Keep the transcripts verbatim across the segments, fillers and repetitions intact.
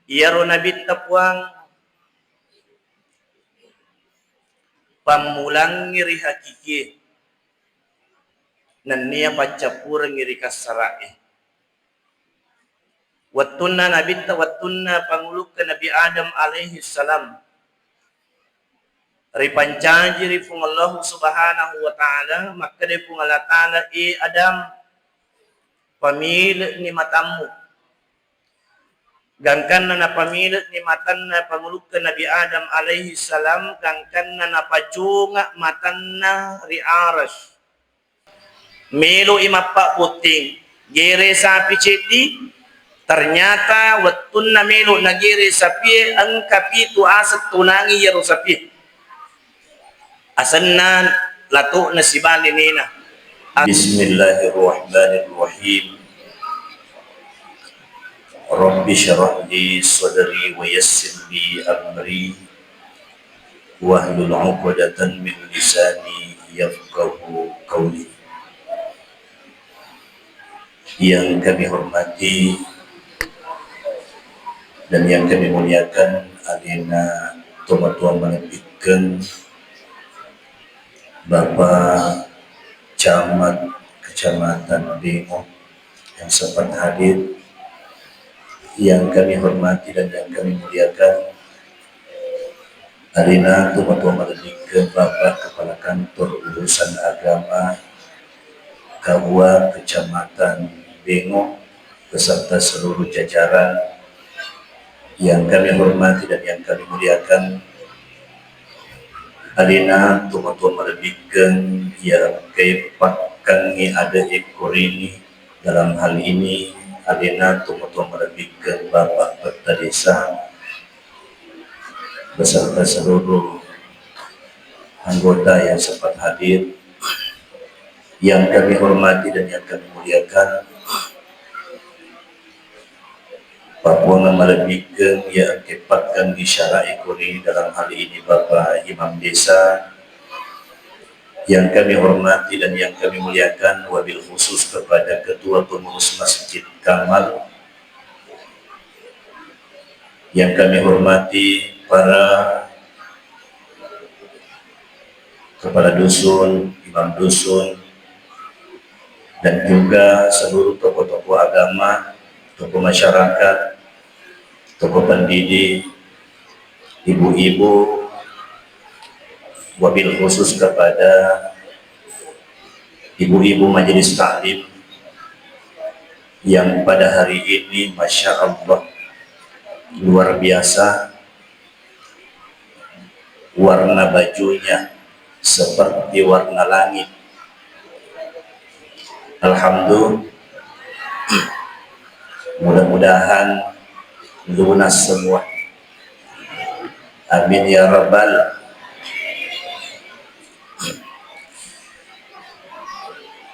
Iyaro Nabitta Puang pammulangngi ri hakikie, nennia paccappurengngi ri kassara'e. Wettunna Nabitta, wettunna pangulukka Nabi Adam alaihi salam, ripancaji ri Puang Allahu Subhanahu wa Ta'ala, makkeda Puang Allah Ta'ala, "E Adam, pamile'ni matammu." Gangkanna napamile'ni matanna pangulukka Nabi Adam alaihi salam, gangkanna napacunga matanna ri Arasy. Melo'i mappabbotting, gere sapi ceddi, ternyata wettunna melo nagere sapie, engka pitu aseng tunangi iyaro sapie. Asenna lato'na sibawa lenena. Bismillahirrahmanirrahim. Rabbi syrah li sadri wa yassir li amri wahlul 'uqdatan min lisani yafqahu qawli. Yang kami hormati dan yang kami muliakan, alena tomatoa malebbikkeng Bapak Camat Kecamatan Bengo yang sempat hadir, yang kami hormati dan yang kami muliakan, alena tomatoa malebbikkeng Bapak Kepala Kantor Urusan Agama K U A Kecamatan Bengo beserta seluruh jajaran yang kami hormati dan yang kami muliakan. Alena tomatoa malebbikkeng iya engkae pakkangngi ade'e korini, dalam hal ini alena tomatoa malebbikkeng Bapak Petta Desa beserta seluruh anggota yang sempat hadir, yang kami hormati dan yang kami muliakan. Pappuangeng malebbikkeng iya engkae pakkangngi syara'i korini, dalam hal ini Bapak Imam Desa yang kami hormati dan yang kami muliakan, wabil khusus kepada Ketua Pengurus Masjid Kamal, yang kami hormati para kepala dusun, imam dusun, dan juga seluruh tokoh-tokoh agama, tokoh masyarakat, tokoh pendidik, ibu-ibu, wabil khusus kepada ibu-ibu majelis taklim yang pada hari ini, Masya Allah, luar biasa, warna bajunya seperti warna langit. Alhamdulillah, mudah-mudahan lunas semua. Amin ya rabbal.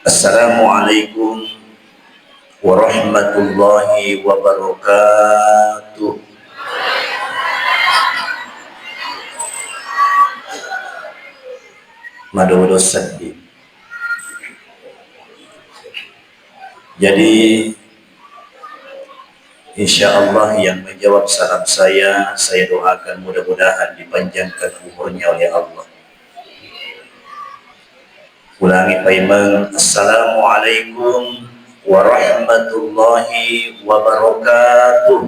Assalamualaikum warahmatullahi wabarakatuh. Madodo seddi. Jadi, insya Allah yang menjawab salam saya, saya doakan mudah-mudahan dipanjangkan umurnya oleh Allah. Ulangi paimeng, Assalamualaikum warahmatullahi wabarakatuh.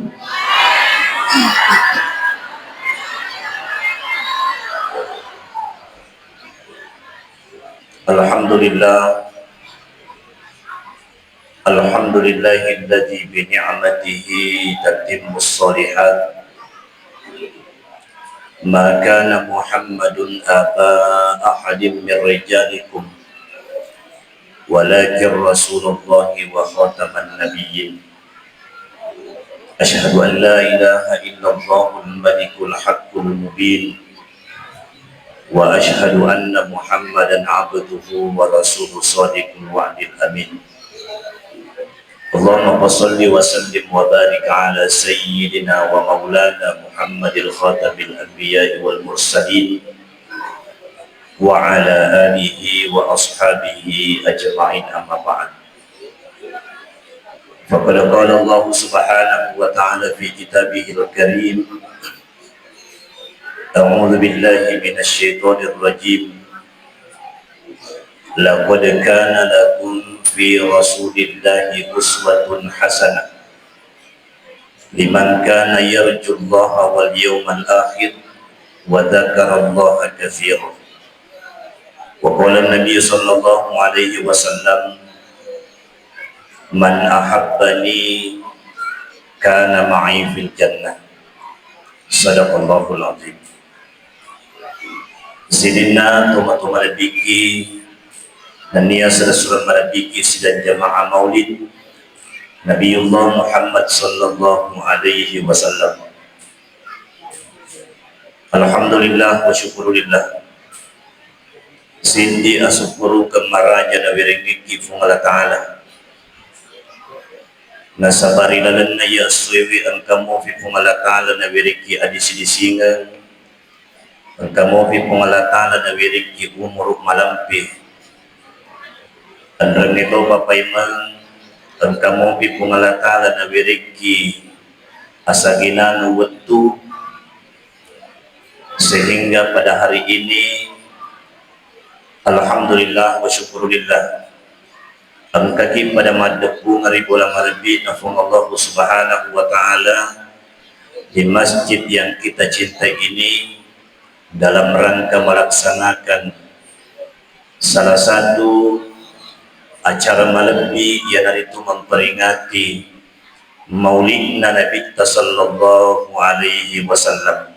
Alhamdulillah. Alhamdulillahilladzi bi ni'matihi tatimmus shalihat. Ma kana Muhammadun aba ahadin min rijalikum, walakin Rasulullahi wa khataman nabiyyin. Asyhadu an la ilaha illallahul malikul haqqul mubin. Wa asyhadu anna Muhammadan abduhu wa rasuluh shadiqul wa'dil amin. Allahumma shalli wa sallim wa barik ala sayyidina wa maulana Muhammadil khatamil anbiya'i wal mursalin wa ala alihi wa ashabihi ajma'in, amma ba'd. Faqad qala Allahu subhanahu wa ta'ala fi kitabihil karim, a'udzu billahi minasy syaithanir rajim. Laqad kana lakum fi Rasulillahi uswatun hasanah liman kana yarjullaha wal yawmal akhir wa dzakarallaha katsira. Wa qala Nabi sallallahu alaihi wasallam, "Man ahabbani kana ma'i fil jannah." Sadaqallahul azim. Sininna tomatoa malebbiki nennia sura-sura malebbiki sidang jamaah maulid Nabiullah Muhammad sallallahu alaihi wasallam. Alhamdulillah wa syukurulillah. Sindi asukkurukeng maraja nawerengngikki Puang Allah Ta'ala. Nasaba ri lalenna iya essoewe engka mofi Puang Allah Ta'ala nawerekki adisi-disingeng, engka mofi Puang Allah Ta'ala nawerekki umuru malampe. Enrengnge topa paimeng, engka mofi Puang Allah Ta'ala nawerekki asagenanu wettu, sehingga pada hari ini, alhamdulillah wa syukurulillah, engkaki pada maddeppungeng ri bola malebbi'na Puang Allah Subhanahu wa Ta'ala di masjid yang kita cintai ini dalam rangka melaksanakan salah satu acara malebbi, iyanaritu memperingati maulidna Nabitta sallallahu alaihi wasallam.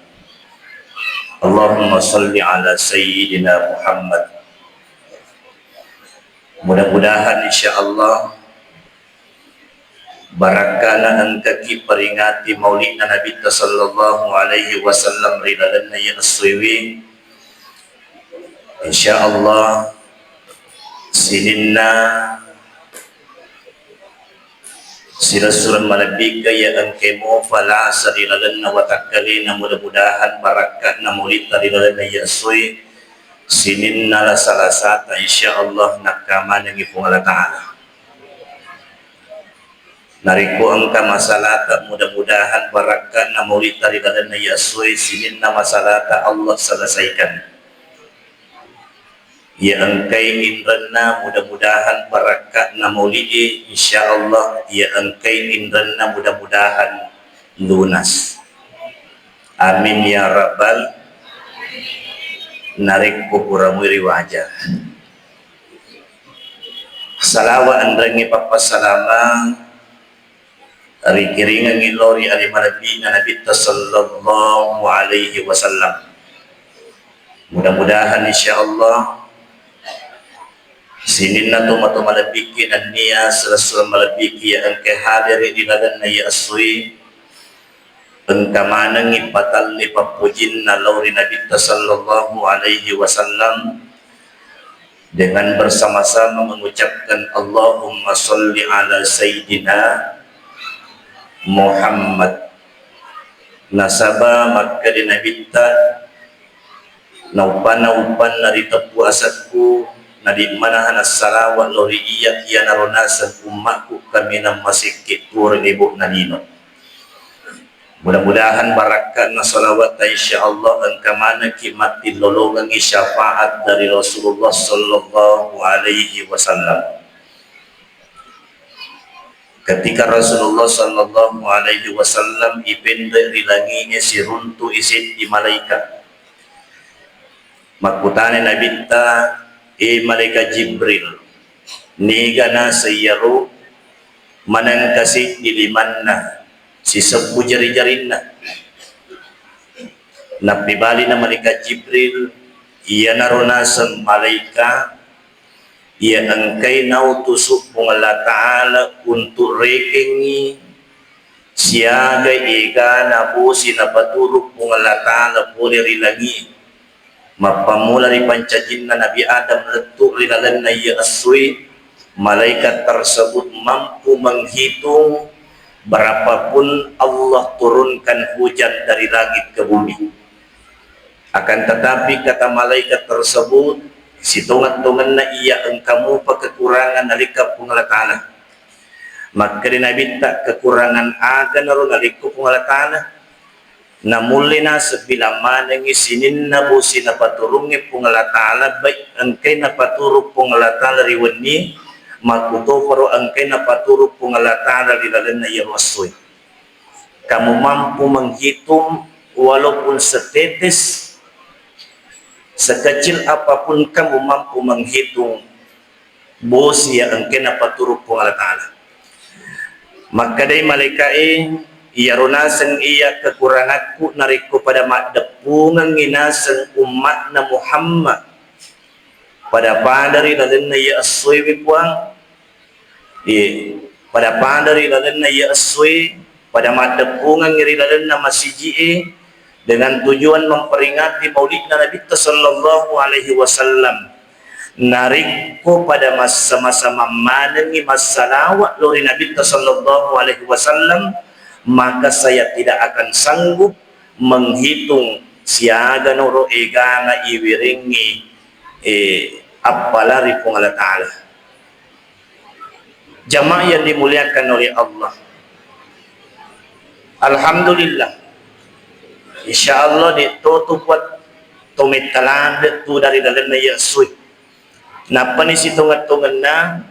Allahumma salli ala Sayyidina Muhammad. Mudah-mudahan, insya Allah, barakkana engkaki peringati maulidna Nabitta sallallahu alaihi wasallam ri lalenna iya essoewe. Insya Allah, sininna silessureng malebbika iya engkai mofa lasa ri lalenna watakkalena, mudah-mudahan barakka'na maulitta ri lalenna iya essoe, sininna lasa-lasata, insya Allah, nakkamanengngi Puang Allah Ta'ala. Narekko engka masalata, mudah-mudahan barakka'na maulitta ri lalenna iya essoe, sininna masalata Allah selesaikan. Iya engkai inrenna, mudah-mudahan barakka'na mauli'e, insya Allah, iya engkai inrenna, mudah-mudahan lunas. Amin ya rabbal. Narekko pura mui ri waja. Salawa enrengnge pappassalama rikiringengngi lao ri ale malebbi'na Nabitta sallallahu alaihi wasallam. Mudah-mudahan, insya Allah, sininna tomatoa malebbiki nennia silessureng malebbiki iya engka hadere ri lalenna iya essoe, engka manengngi patalle pappojinna lao ri Nabitta sallallahu alaihi wasallam, dengan bersama-sama mengucapkan, "Allahumma salli ala Sayyidina Muhammad." Nasaba makkeda Nabitta, "Naupanna-upanna riteppu asekku, nadimmanaha nassalawa lao ri iyya, iyanaro naseng ummakku kaminang masekke tuo ri lebo'na lino." Mudah-mudahan barakka'na salawatta, insya Allah, engka manekki mattillolongengngi syafaat dari Rasulullah sallallahu alaihi wasallam. Ketika Rasulullah sallallahu alaihi wasallam ipenre ri langi'e, siruntu'i seddi malaikat. Makkutana Nabitta, "E Malaikat Jibril, niga naseng iyaro manengka seddi limanna sisebbu jari-jarinna?" Nappibalina Malaikat Jibril, "Iyanaro naseng malaika iya engkai nautusu Puang Allah Ta'ala untuk rekengngi siaga egana bosi napaturu Puang Allah Ta'ala pole ri langi, mappammula ri pancajinna Nabi Adam lettu ri lalenna iya essoe, malaikat tersebut mampu menghitung berapapun Allah turunkan hujan dari langit ke bumi." Akan tetapi, kata malaikat tersebut, sitongeng-tongenna iya engka mupa kekurangan nalekka Puang Allah Ta'ala. Makkeda Nabitta, "Kekurangan aganaro narekko Puang Allah Ta'ala?" Namulle naseng bilang manengngi sininna bosi napaturungnge Puang Allah Ta'ala, baik engkai napaturung Puang Allah Ta'ala ri wennie, makkutoparo engkai napaturung Puang Allah Ta'ala ri lalenna iyaro essoe. Kamu mampu menghitung walaupun setetes, sekecil apapun kamu mampu menghitung bosi iya engkae napaturung Puang Allah Ta'ala. Makkedai malaika'e, iyaro naseng iya kekurangakku narekko pada maddeppungengngi naseng umma'na Muhammad pada-pada ri lalenna iya essoewe Puang, Iye, pada-pada ri lalenna iya essoe, pada maddeppungengngi ri lalenna masiji'e, dengan tujuan memperingati maulidna Nabitta sallallahu alaihi wasallam. Narekko pada massama-sama manengngi massalawa lao ri Nabitta sallallahu alaihi wasallam, maka saya tidak akan sanggup menghitung siaga noro egana iwerengngi, eh, appala ri Puang Allah Ta'ala. Jamaah yang dimuliakan oleh Allah. Alhamdulillah. Insya Allah, de' to tu kuat to metta ladde' tu dari lalenna iya essoe. Nappani sitongeng-tongenna,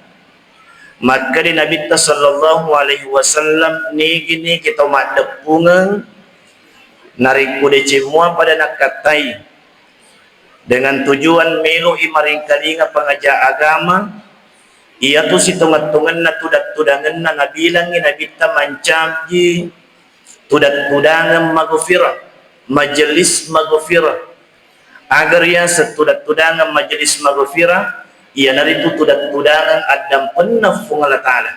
makkeda Nabitta sallallahu alaihi wasallam, nigi-nigi tau maddeppungeng narekko deceng mua pada nakkattai dengan tujuan melo'i maringkalinga pangaja agama, iyatu sitongeng-tongenna tudang-tudangenna nabilangngi Nabitta mancaji tudang-tudangeng maghfirah, majelis maghfirah. Aga riaseng tudang-tudangeng majelis maghfirah, iyanaritu tudang-tudangeng addampenna Puang Allah Ta'ala.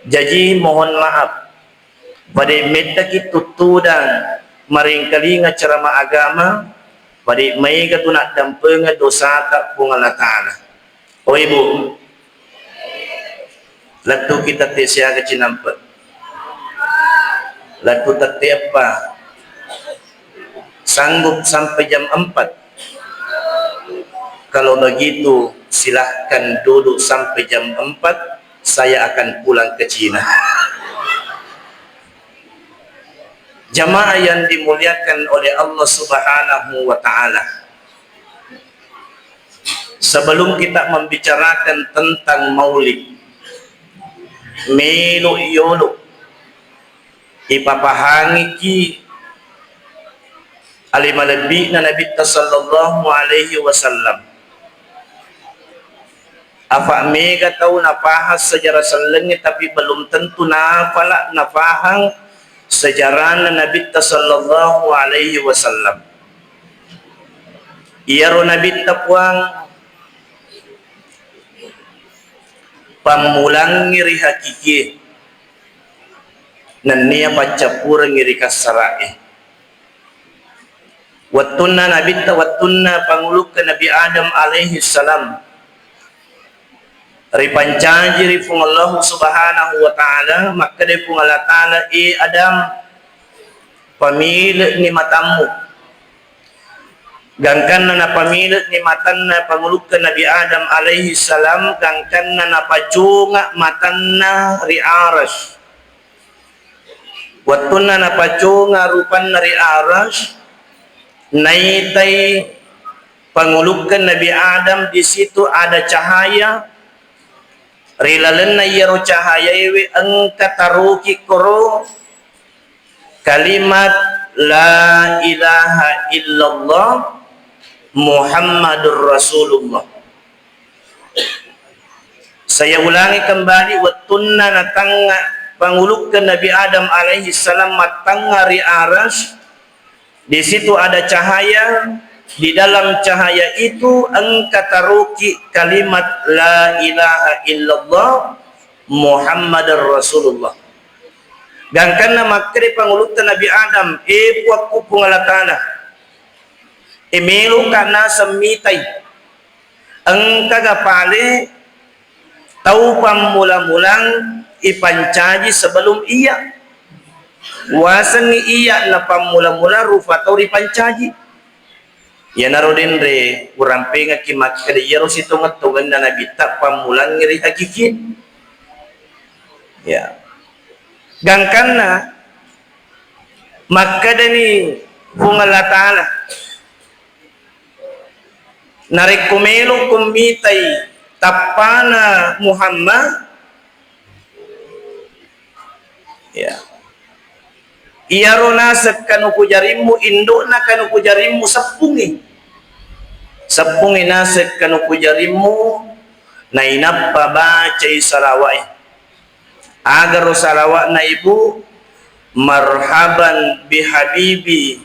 Jaji, mohon maaf, pada mettaki tuttudang maringkalinga ceramah agama, pada maega tu naddampengeng dosata Puang Allah Ta'ala. Oh, Ibu, lettuki tette siaga cinampe. Lettu tette eppa. Sanggup sampai jam empat? Kalau begitu, silahkan duduk sampai jam empat, saya akan pulang ke Cina. Jamaah yang dimuliakan oleh Allah Subhanahu wa Ta'ala, sebelum kita membicarakan tentang maulid, melo yolo ipapahangiki ale malebbi'na Nabitta sallallahu alaihi wasallam. Afa mega tau napahang sejarah sellengnge, tapi belum tentu nafala napahang sejarahna Nabitta sallallahu alaihi wasallam. Iyaro Nabitta Puang pammulangngi ri hakikie, nennia paccappurengngi ri kassara'e. Wettunna Nabitta, wettunna pangulukka Nabi Adam alaihi salam, ripancaji ri Puang Allahu Subhanahu wa Ta'ala, makkeda Puang Allah Ta'ala, "E Adam, pamile'ni matammu." Gangkanna napamile'ni matanna pangulukka Nabi Adam alaihi salam, gangkanna napaconga matanna ri Arasy. Wettunna napaconga rupanna ri Arasy, naitai pangulukka Nabi Adam, di situ ada cahaya, ri lalenna iyaro cahayaewe engka taroki koro kalimat la ilaha illallah Muhammadur Rasulullah. Saya ulangi kembali, wettunna natangnga pangulukka Nabi Adam alaihi salam mattangnga ri Arasy, di situ ada cahaya, di dalam cahaya itu engka taroki kalimat la ilaha illallah Muhammadar Rasulullah. Gangkanna makkeda pangulutta Nabi Adam, "E Puakku Puang Allah Ta'ala, e meloka naseng mitai, engkaga pale tau pammula-mulang ipancaji sebelum iya? Wasengngi iya napammula-mula rupa tau ripancaji." Iyanaro denre urampengekki makkeda iyaro sitongeng-tongenna Nabitta pammulangngi ri hakikie. Ya. Gangkanna makkedani Puang Allah Ta'ala, narekko melo'ko mitai tappana Muhammad, ya, iyaro naseng kanuku jarimmu, indo'na kanuku jarimmu, seppungi. Seppungi naseng kanuku jarimmu, nainappa bacai salawa'e. Agaro salawa'na, Ibu? Marhaban bihabibi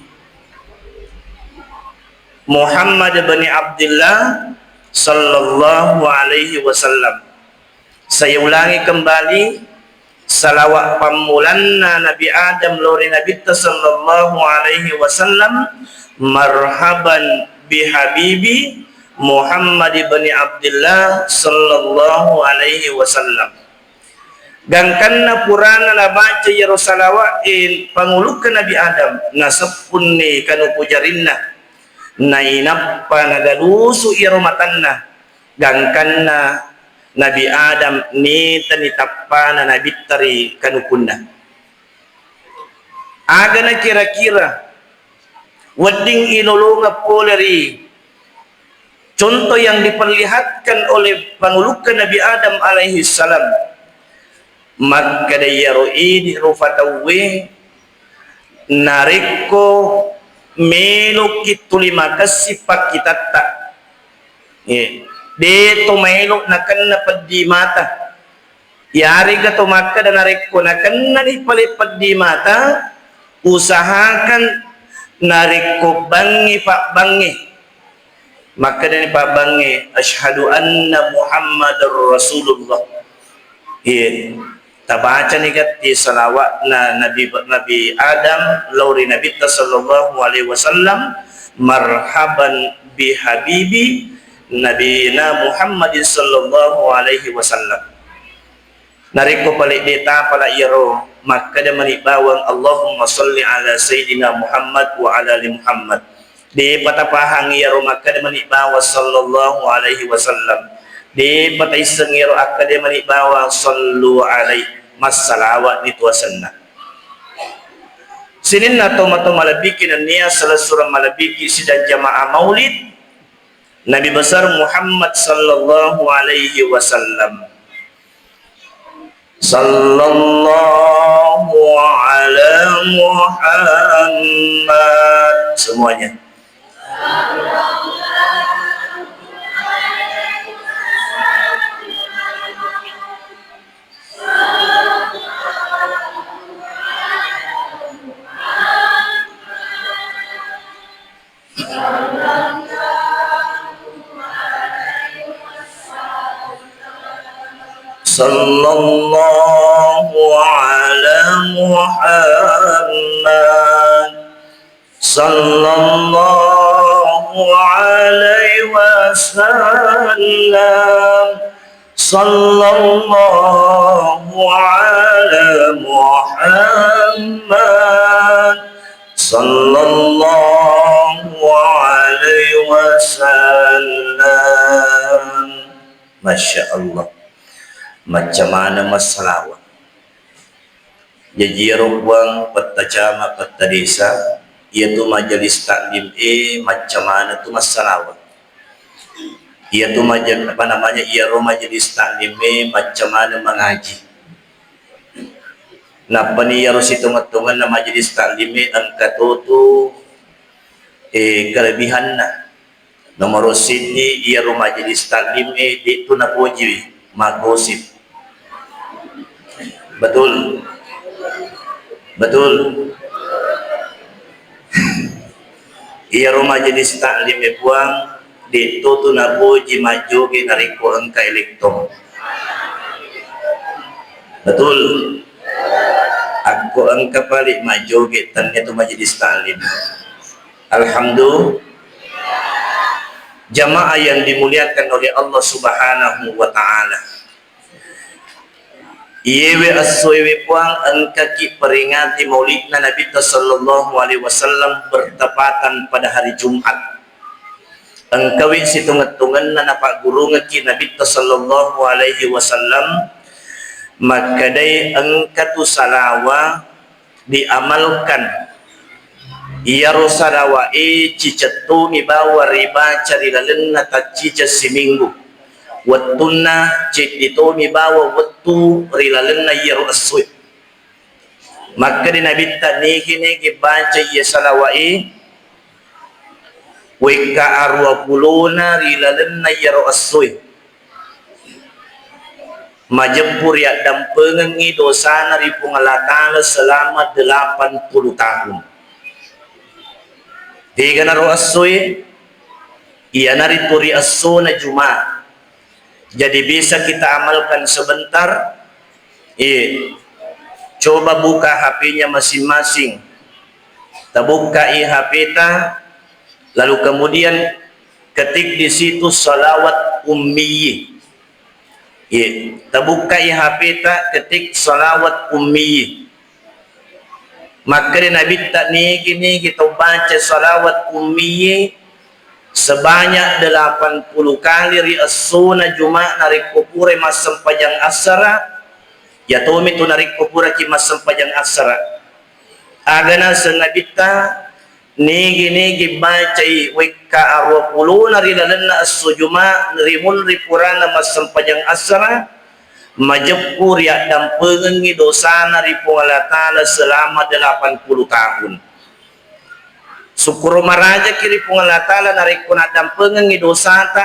Muhammad bni Abdillah sallallahu alaihi wasallam. Saya ulangi kembali, salawat pammulanna Nabi Adam lao ri Nabitta sallallahu alaihi wasallam, marhaban bihabibi Muhammad bni Abdillah sallallahu alaihi wasallam. Gangkanna purana nabaca iyaro salawa'e pangulukka Nabi Adam, naseppunni kanuku jarinna, nainappa nagalusu iyaro matanna. Gangkanna Nabi Adam nitani tappana Nabitta ri kanukunna. Agana kira-kira wedding ilolongeng pole ri contoh yang diperlihatkan oleh pangulukka Nabi Adam alaihi salam? Makkeda, iyaro idi rufa tauwe, narekko meloki tuli makessing pakkitatta, eh, de to maelo nakenna peddi mata. Iyarega to makkeda, narekko nakennani pale peddi mata, usahakan narekko bangngi pabbangnge, makkedani pabbangnge, "Asyhadu anna Muhammadar Rasulullah." Iya, tabacani gatti salawatna Nabi, Nabi Adam lao ri Nabitta sallallahu alaihi wasallam, "Marhaban bihabibi Nabina Muhammadin sallallahu alaihi wasallam." Narekko pale de tapala iyaro, makkeda mani bawang, "Allahumma salli ala Sayyidina Muhammad wa ala ali Muhammad." Depa tapahang iyaro makkeda mani bawang sallallahu alaihi wasallam. Depa taisseng iyaro akkeda mani bawang sallu alaihi, massalawatni tu asenna. Sininna tomatoa malebbiki nennia selessureng malebbiki sidang jamaah maulid Nabi besar Muhammad sallallahu alaihi wasallam. Sallallahu ala Muhammad. Semuanya. Sallallahu ala Muhammad. Sallallahu alaihi wasallam. Sallallahu ala Muhammad. Sallallahu alaihi wasallam. Masya Allah. Macca maneng massalawat. Jaji iyaro Puang, petta cama, petta desa, iyatu majelis taklim e macca maneng tu massalawat. Iyatu maje-, apa namanya, iyaro majelis taklim e macca maneng mangaji. Nappani iyaro sitongeng-tongenna majelis taklim e engka to tu, eh, kelebihanna. Nomoro siddi, iyaro majelis taklim e de'tu napojiwi maggosip. Betul? Betul? Iyaro majelis taklim e Puang, de'to tu napoji majjoge narekko engka elektong. Betul? Akko engka pale majjoge, tennia tu majelis taklim. Alhamdulillah. Jamaah yang dimuliakan oleh Allah Subhanahu wa Ta'ala. Iyewe essoewe Puang, engkaki peringati maulidna Nabitta sallallahu alaihi wasallam bertepatan pada hari Jumat. Engkawi sitongeng-tongenna napaggurungekki Nabitta sallallahu alaihi wasallam, Makkedai engka tu salawa diamalkan. Iyaro salawa e cicettomi bawa ribaca ri lalenna taccica siminggu. Wettunna ceddi tomi bawa wettu ri lalenna iyaro essoe. Makkeda Nabitta, nigi-nigi baca iya salawa e wekka arua pulona ri lalenna iyaro essoe, majeppu riaddampengengngi dosana ri Puang Allah Ta'ala selama delapan puluh tahun. Teganaro essoe, iyanaritu ri essona Jumat. Jadi bisa kita amalkan sebentar. Iya. Coba buka H P-nya masing-masing. Tabukkai H P-ta, lalu kemudian ketik di situ salawat ummiyi. Iya. Tabukkai H P-ta, ketik salawat ummiyi. Makkeda Nabitta, nigi-nigi tau baca salawat ummiyi sebanyak delapan puluh kali ri essona Jumat narekko purai massempajang assara, yatomi tu narekko puraki massempajang assara. Aga naseng Nabitta, nigi-nigi bacai wekka arua pulona ri lalenna esso Jumat ri munri purana massempajang assara, majeppu riaddampengengngi dosana ri Puang Allah Ta'ala selama delapan puluh tahun. Sukkuru marajaki ri Puang Allah Ta'ala narekko naddampengengngi dosata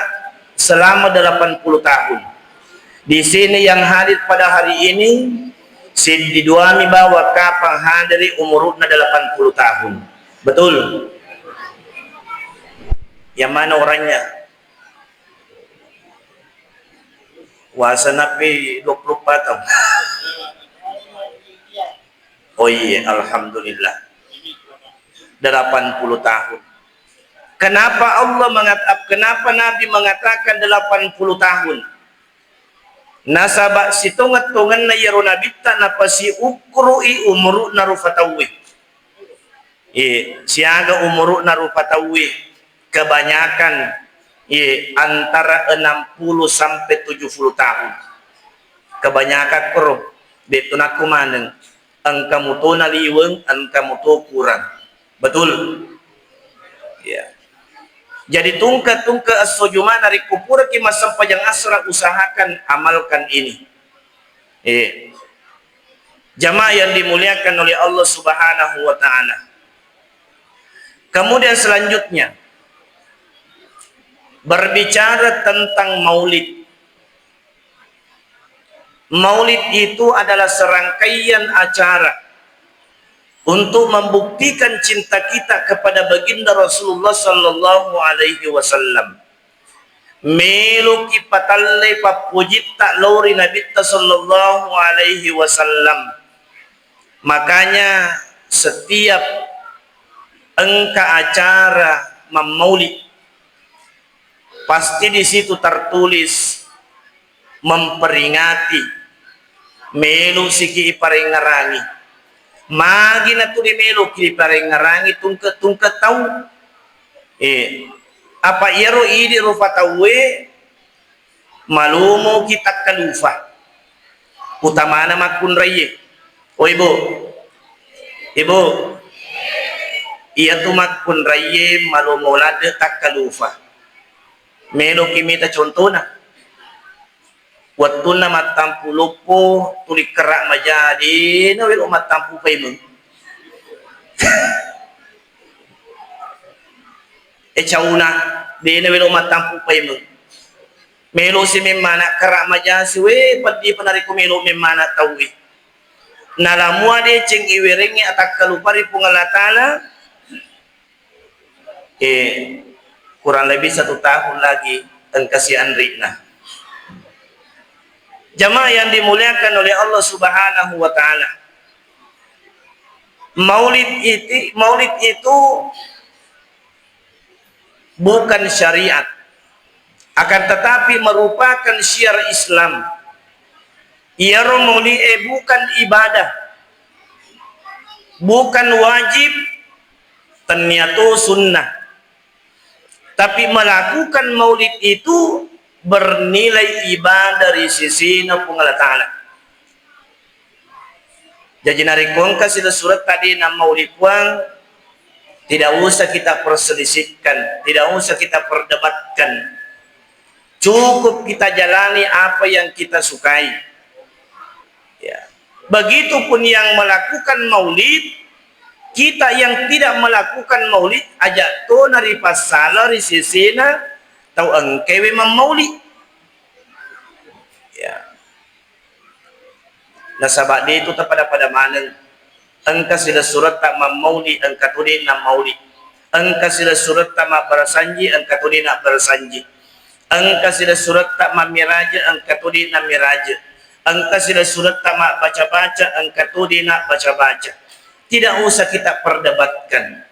selama delapan puluh tahun. Di sini yang hadir pada hari ini, siddi duami bawa kapang hadiri umuru'na delapan puluh tahun. Betul? Yang mana orangnya? Wasanapi dua puluh empat tahun. Oh iya, alhamdulillah. Delapan puluh tahun. Kenapa Allah mengatakan, kenapa Nabi mengatakan delapan puluh tahun? Nasaba sitongeng-tongenna iyaro Nabitta napasiukkuru'i umuru'na rufa tauwe. Iya, siaga umuru'na rufa tauwe, kebanyakan, iya, antara enam puluh sampai tujuh puluh tahun. Kebanyakan koro, de' tu nakko maneng. Engka muto naliweng, engka muto kurang. Betul? Iya. Jadi tungke-tungke esso Jumat narekko puraki massempajang asra, usahakan amalkan ini. Iya. Jamaah yang dimuliakan oleh Allah Subhanahu wa Ta'ala. Kemudian selanjutnya, berbicara tentang maulid. Maulid itu adalah serangkaian acara untuk membuktikan cinta kita kepada baginda Rasulullah sallallahu alaihi wasallam. Meloki patalle pappojitta lao ri Nabitta sallallahu alaihi wasallam. Makanya setiap engka acara mammaulid, pasti di situ tertulis memperingati, melo siki iparengngerangi. Magi natuli meloki iparengngerangi tungke-tungke tau? Eh, apa iyaro idi rufa tauwe malomoki takkalufa, utamana makkunraiye. Oh, Ibu. Ibu. Iyatu makkunraiye malomo ladde takkalufa. Meloki mita contona. Wettunna mattampu loppo, tuli kerra maja, de'na welo mattampu paimeng. E cauna, de'na welo mattampu paimeng. Melo si memmana kerra majasi we, peddi pa narekko melo memmana tauwe. Nalamua deceng iwerengnge atakkalupa ri Puang Allah Ta'ala. Eh, kurang lebih satu tahun lagi engka sianri'na. Jamaah yang dimuliakan oleh Allah Subhanahu wa Ta'ala. Maulid iti-, maulid itu bukan syariat, akan tetapi merupakan syiar Islam. Iyaro mauli'e bukan ibadah, bukan wajib, tenniato sunnah. Tapi melakukan maulid itu bernilai ibadah ri sisina Puang Allah Ta'ala. Jaji narekko engka silessuretta de nammauli Puang, tidak usah kita perselisihkan, tidak usah kita perdebatkan. Cukup kita jalani apa yang kita sukai. Ya. Begitupun yang melakukan maulid, kita yang tidak melakukan maulid, aja tona ripassala ri sesena tau engkae mammauli. Ya. Nasaba de tu tapada-pada maneng. Engka silessuretta mammauli, engka tu de nammauli. Engka silessuretta mabbarasanji, engka tu de nabbarasanji. Engka silessuretta mammiraja, engka tu de nammiraja. Engka silessuretta mabbaca-baca, engka tu de nabbaca-baca. Tidak usah kita perdebatkan.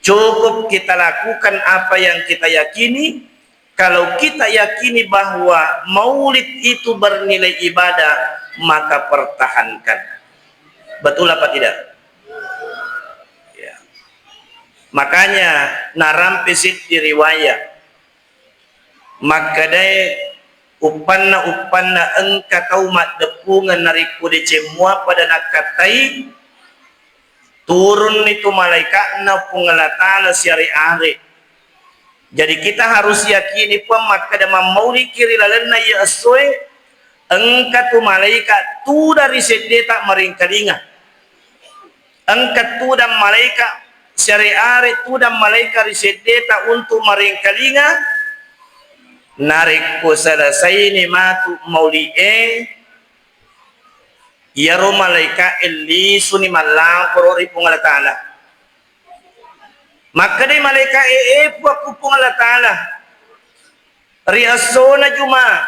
Cukup kita lakukan apa yang kita yakini. Kalau kita yakini bahwa maulid itu bernilai ibadah, maka pertahankan. Betul apa tidak? Ya. Makanya narampe siddi riwayat makkedae, uppanna-uppanna engka tau maddeppungeng narekko deceng mua pada nakkattai, turunni tu malaika'na Puang Allah Ta'ala siare-are. Jadi kita harus yakini Puang makkeda mammauliki ri lalenna iya essoe, engka tu malaika tudang ri seddeta marengkalinga. Engka tudang malaika siare-are tudang malaika ri seddeta untuk marengkalinga. Narekko selesaini matu mauli'e, iyaro malaika'e lisuni mallaporo ri Puang Allah Ta'ala. Makkedai malaika'e, "E Puakku Puang Allah Ta'ala, ri essona Juma,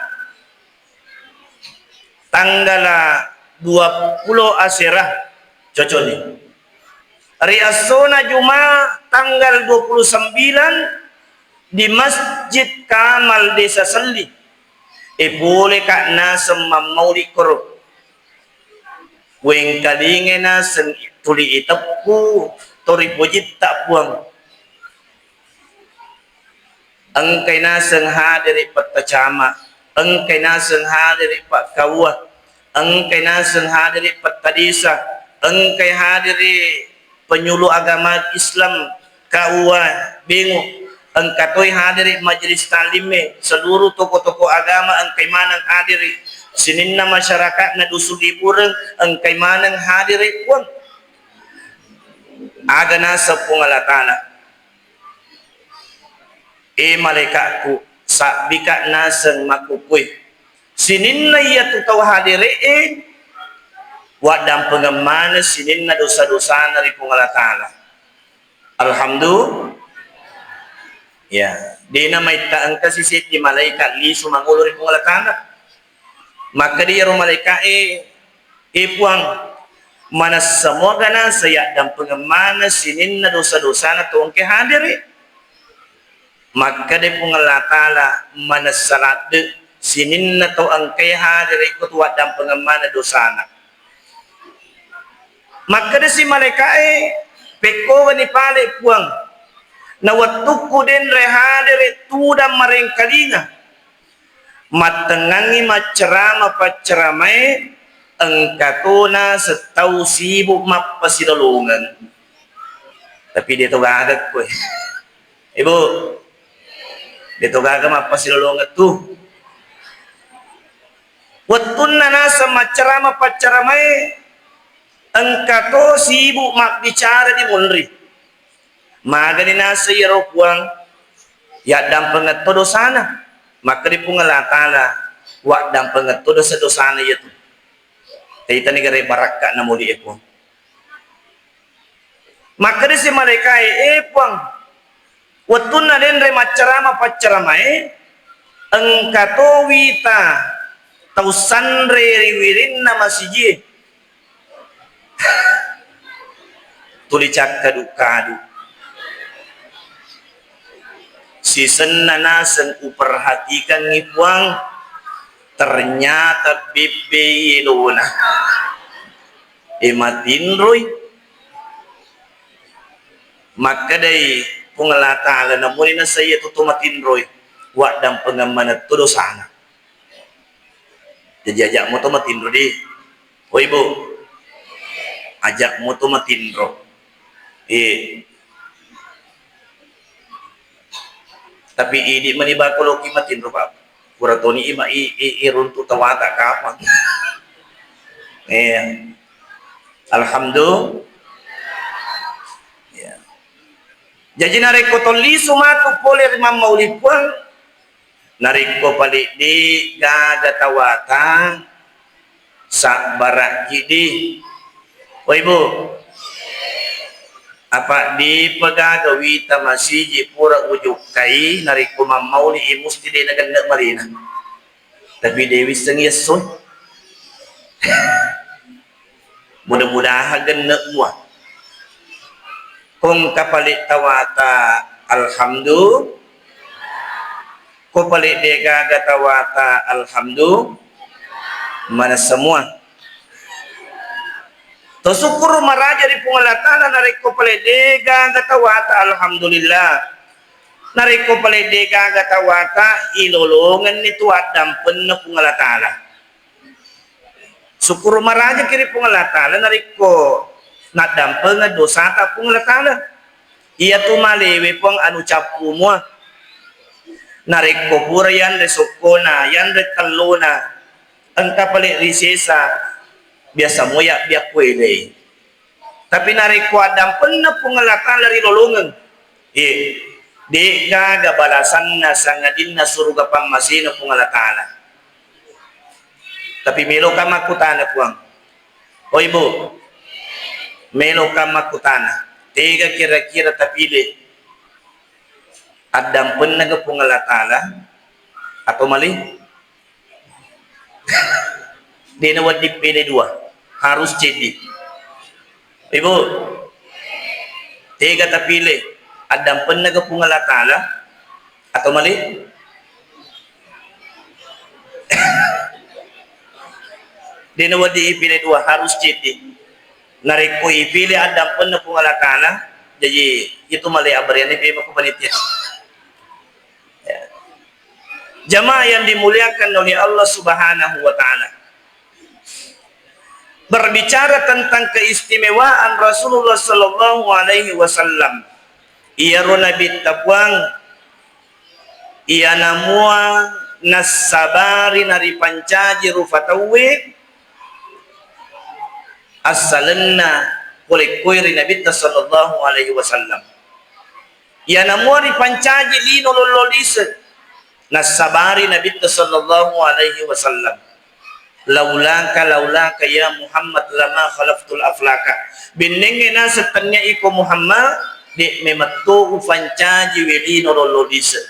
tanggala duappulo asera," cocokni. Ri essona Juma tanggal dua puluh sembilan di Masjid Kamal Desa Selli. E, poleka naseng mammauli koro. Wengkalingai naseng tuli iteppu to ripojitta Puang. Engkai naseng hadiri pettacama, engkai naseng hadiri pakkaua, engkai naseng hadiri pettadesa, engkai hadiri penyuluh agama Islam, K U A Bengo, engka toi hadiri majelis taklimme, seluruh tokoh-tokoh agama engkai maneng hadiri, sininna masyarakatna Dusun Libureng engkai maneng hadiri, Puang. Aga naseng Puang Allah Ta'ala, "E malaikatku, sabbika naseng makkukkue. Sininna iyatu tau hadire'e, waddampengeng maneng sininna dosa-dosana ri Puang Allah Ta'ala." Alhamdulillah. Ya, dena maitta engka si seddi malaikat lisu mangolo ri Puang Allah Ta'ala. Makkeda iyaro malaika'e, "E Puang, manessa muaga naseng yaddampengeng maneng sininna dosa-dosana tau engkae hadiri?" Makkeda Puang Allah Ta'ala, "Manessa ladde sininna tau engkae hadiri ko tu waddampengeng maneng dosana." Makkeda si malaika'e, "Pekkogani pale Puang, na wettukku denre hadiri tudang marengkalinga." Mattengngangngi maccerama pacceramae, engka tona settau sibuk mappasilolongeng. Tapi de to gaga koe. Ibu, de to gaga mappasilolongeng tu. Wettunna naseng maccerama pacceramae, engka to sibuk mabbicara di munri. Magani naseng iyaro Puang, yaddampengeng to dosana. Makkeda Puang Allah Ta'ala, waddampengeng to dosa-dosana iyatu. Taitani gare barakka'na muli e Puang. Makkeda si malaikae, "E Puang, wettunna denre maccerama pacceramae, engka to wita tau sanre ri wirinna masijie." Tuli cakkadu-kadu. Sisenna naseng uperhatikangngi Puang, ternyata bebbe elona. E matinroi. Makkedai Puang Allah Ta'ala, "Namuni naseng iyatu to matinroi, waddampengeng maneng to dosana." Jaji aja' mo to matinro di. Oi, Bu. Ajak moto matinro. Eh. Tapi idi mani bako loki matinro, Pak. Pura toni ima i, i, i runtu tawata kapang. Iya. Alhamdulillah. Iya. Jaji narekko tollisu matu pole ri mammauli Puang, narekko pale de gaga tawata, sabbara'ki di. Oi, Bu, apa dipegaga wita masiji pura ujukkai, narekko mammauli i musti de nagenne malena. Tapi de wisseng yesso. Mudah-mudahan genne mua. Kong kapale tawata, alhamdulillah. Ko pale de gaga tawata, alhamdulillah. Mana semua. To sukkuru maraja ri Puang Allah Ta'ala narekko pale de gaga tawata, alhamdulillah. Narekko pale de gaga tawata, ilolongenni tu addampenna Puang Allah Ta'ala. Sukkuru marajaki ri Puang Allah Ta'ala narekko naddampengeng dosata Puang Allah Ta'ala. Iyatu malewe Puang anu cappu mua. Narekko pura yanre sokkona, yanre tellona, engka pale ri sesa, biasa moya biakku elei. Tapi narekko addampenna Puang Allah Ta'ala ri lolongeng, eh, de gaga balasanna sangadinna suruga pammasena Puang Allah Ta'ala. Tapi meloka makkutana Puang. Oi, Bu, meloka makkutana. Tega kira-kira tapile? Addampennaga Puang Allah Ta'ala atau mali? Dena wedding pile dua, harus ceddi. Ibu, tega tapile, addampennaga Puang Allah Ta'ala atau mali? Dena wedding ipile dua, harus ceddi. Narekko ipile addampenna Puang Allah Ta'ala, jaji itu male abarianna pemako panitia. Ya. Jamaah yang dimuliakan oleh Allah Subhanahu wa Ta'ala. Berbicara tentang keistimewaan Rasulullah sallallahu alaihi wasallam, iyaro Nabitta Puang, iyana mua nassabari naripancaji rufa tauwe, assalenna polekkoe ri Nabitta sallallahu alaihi wasallam. Iyana mua ripancaji lino lollo lise, nassabari Nabitta sallallahu alaihi wasallam. Laulaka, laulaka ya Muhammad lama khalaftul aflaka. Bennengnge naseng tennia iko Muhammad, de memetto ufancaji we lino lollo lise.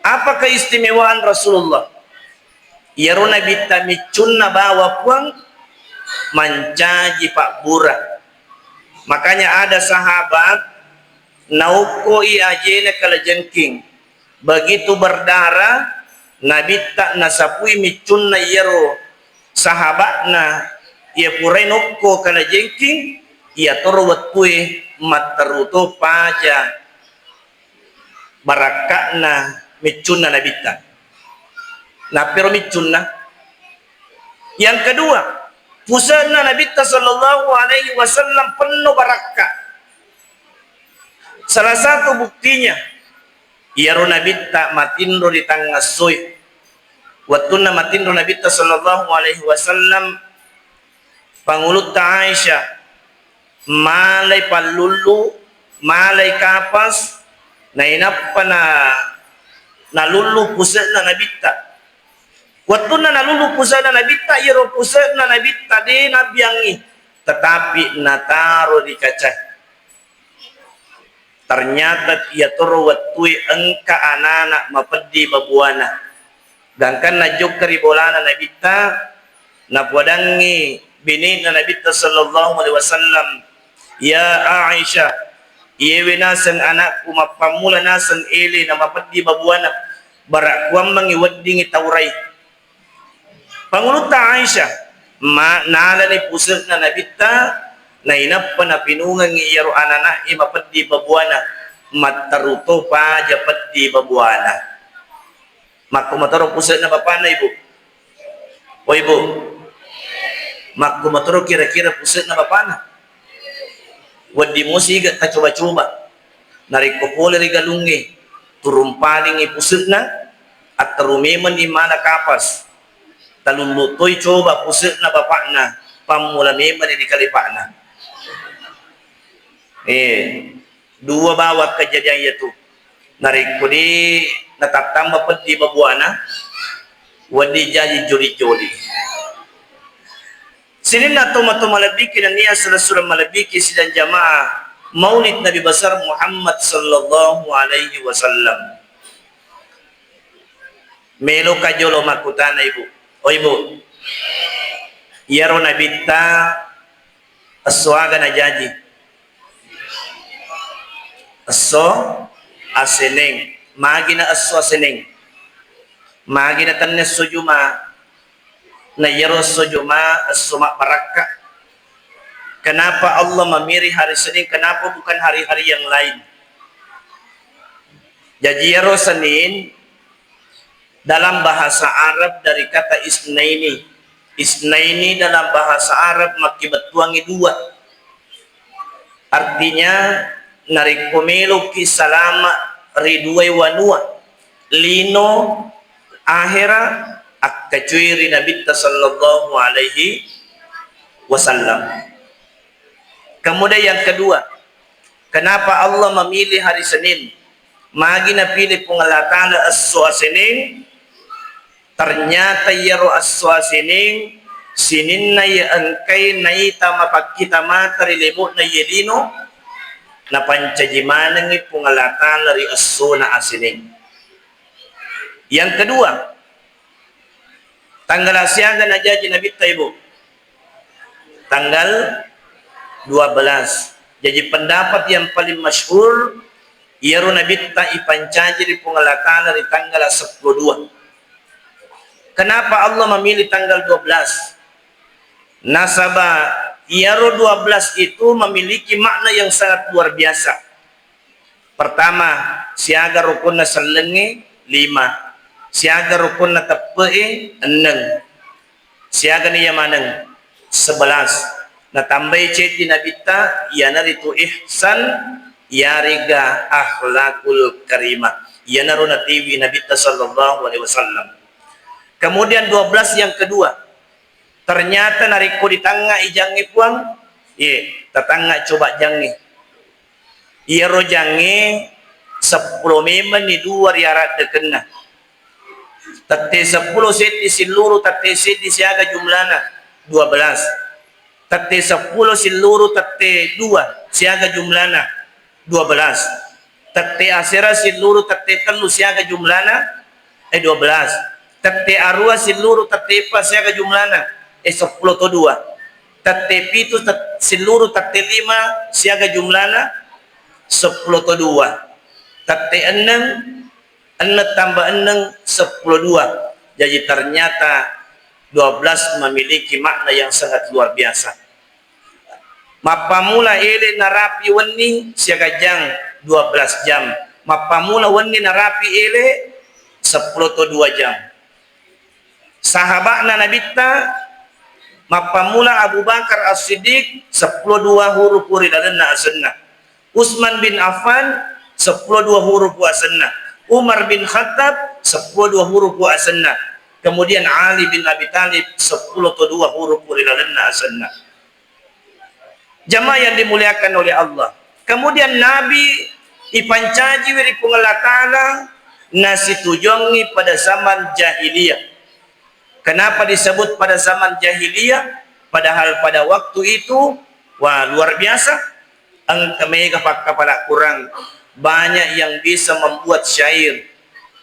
Apa keistimewaan Rasulullah? Iyaro Nabitta miccunna bawa Puang mancaji pabbura. Makanya ada sahabat naukkoi ajena kalajengking. Begitu berdarah, Nabitta nasapui miccunna iyaro sahabatna, iya purai nokko kalajengking, iyatoro wettue matteru to paja barakka'na miccunna Nabitta. Nappero miccunna. Yang kedua, puse'na Nabitta sallallahu alaihi wasallam penno barakka. Salah satu buktinya, iyaro Nabitta matinro ri tangngassoe. Wettunna matinro Nabitta sallallahu alaihi wasallam, Pangulutta Aisyah malai pallullu, malai kapas, nainappa na, nalullu puse'na Nabitta. Wettunna nalullu puse'na Nabitta, iyaro puse'na Nabitta de nabiangngi, tetapi nataro ri kaca. Ternyata iyatoro wettue engka anana mapeddi babuana. Gangkanna jokka ri bolana Nabitta, napodangngi binina Nabitta sallallahu alaihi wasallam, "Ya Aisyah, iyewe naseng anakku mappammula naseng ele na mapeddi babuana, bara kuammengngi weddingngi taurai." Pangulutta Aisyah, ma-, nalani puse'na Nabitta, nainappa napinungengngi iyaro anana'e mapeddi babuana, matteru to paja peddi babuana. Makko matoro puse'na bapakna, Ibu. Oh, Ibu. Makkumatoro kira-kira puse'na bapa'na. Wedding musiga tacoba-coba. Narekko pole ri galungnge, turumpalingngi puse'na, atteru memenni mala kapas. Talullu toi coba puse'na bapa'na, pammula memenni ri kalipa'na. Eh, dua bawang kejadian iyatu. Narekko de natattamba peddi babuana, wedding jaji joli-joli. Sininna tomatoa malebbiki nennia sura-sura malebbiki sidang jamaah Maulid Nabi Besar Muhammad sallallahu alaihi wasallam. Meloka jolo makkutana, Ibu. Oh, Ibu. Iyaro nabitta esso aga najaji? Esso aseneng. Magi na esso aseneng? Magi na tennia esso Juma? Na iyaro esso Juma esso mabbarakka. Kenapa Allah memilih hari Senin? Kenapa bukan hari-hari yang lain? Jaji iyaro Senin dalam bahasa Arab dari kata isnaini. Isnaini dalam bahasa Arab makkibettuangngi dua. Artinya, narekko meloki salama ri duai wanua, lino, ahera, akkacuiri Nabitta sallallahu alaihi wasallam. Kemudian yang kedua, kenapa Allah memilih hari Senin? Magi napilih Puang Allah Ta'ala esso aseneng? Ternyata iyaro esso aseneng sininna iya engkai naita mapakkita mata ri lebo'na iye lino, napancaji manengngi Puang Allah Ta'ala ri essona aseneng. Yang kedua, tanggala siaga najaji Nabitta, Ibu? Tanggal dua belas. Jaji pendapat yang paling masyhur, iyaro Nabitta ipancaji ri Puang Allah Ta'ala ri tanggal seppulo dua. Kenapa Allah memilih tanggal dua belas? Nasaba iyaro dua belas itu memiliki makna yang sangat luar biasa. Pertama, siaga rukunna sellengnge, lima. Siaga rukunna teppe'e, enneng. Siagani iya maneng? Sebelas. Natambai ceddi Nabitta, iyanaritu ihsan, iyarega akhlakul karimah. Iyanaro natiwi Nabitta sallallahu alaihi wasallam. Kemudian dua belas yang kedua, ternyata narekko ditangngai jangnge Puang, ye, tatangnga coba jangnge. Iyaro jangnge seppulo memenni dua ri araddekenna. Tette seppulo seddi silluru tette seddi siaga jumlana? Dua belas. Tette seppulo silluru tette dua siaga jumlana? Dua belas. Tette asera silluru tette tellu siaga jumlana? Eh, dua belas. Tette arua silluru tette eppa siaga jumlana? Eh, seppulo to dua. Tette pitu tet-, silluru tette lima siaga jumlana? Seppulo to dua. Tette enneng, enneng tambah enneng, seppulo dua. Jaji ternyata dua belas memiliki makna yang sangat luar biasa. Mappammula ele narapi wenni siaga jang, dua belas jam. Mappammula wenni narapi ele seppulo to dua jam. Sahaba'na Nabitta, mappammula Abu Bakar As-Siddiq, seppulo dua huruf ri lalenna asenna. Utsman bin Affan, seppulo dua huruf asenna. Umar bin Khattab, seppulo dua huruf asenna. Kemudian Ali bin Abi Thalib, seppulo to dua huruf ri lalenna asenna. Jamaah yang dimuliakan oleh Allah. Kemudian Nabi ipancajiwi ri Puang Allah Ta'ala, nasitujuangngi pada zaman jahiliyah. Kenapa disebut pada zaman jahiliyah? Padahal pada waktu itu, wah, luar biasa. Engka mega pakkapala Quran, banyak yang bisa membuat syair,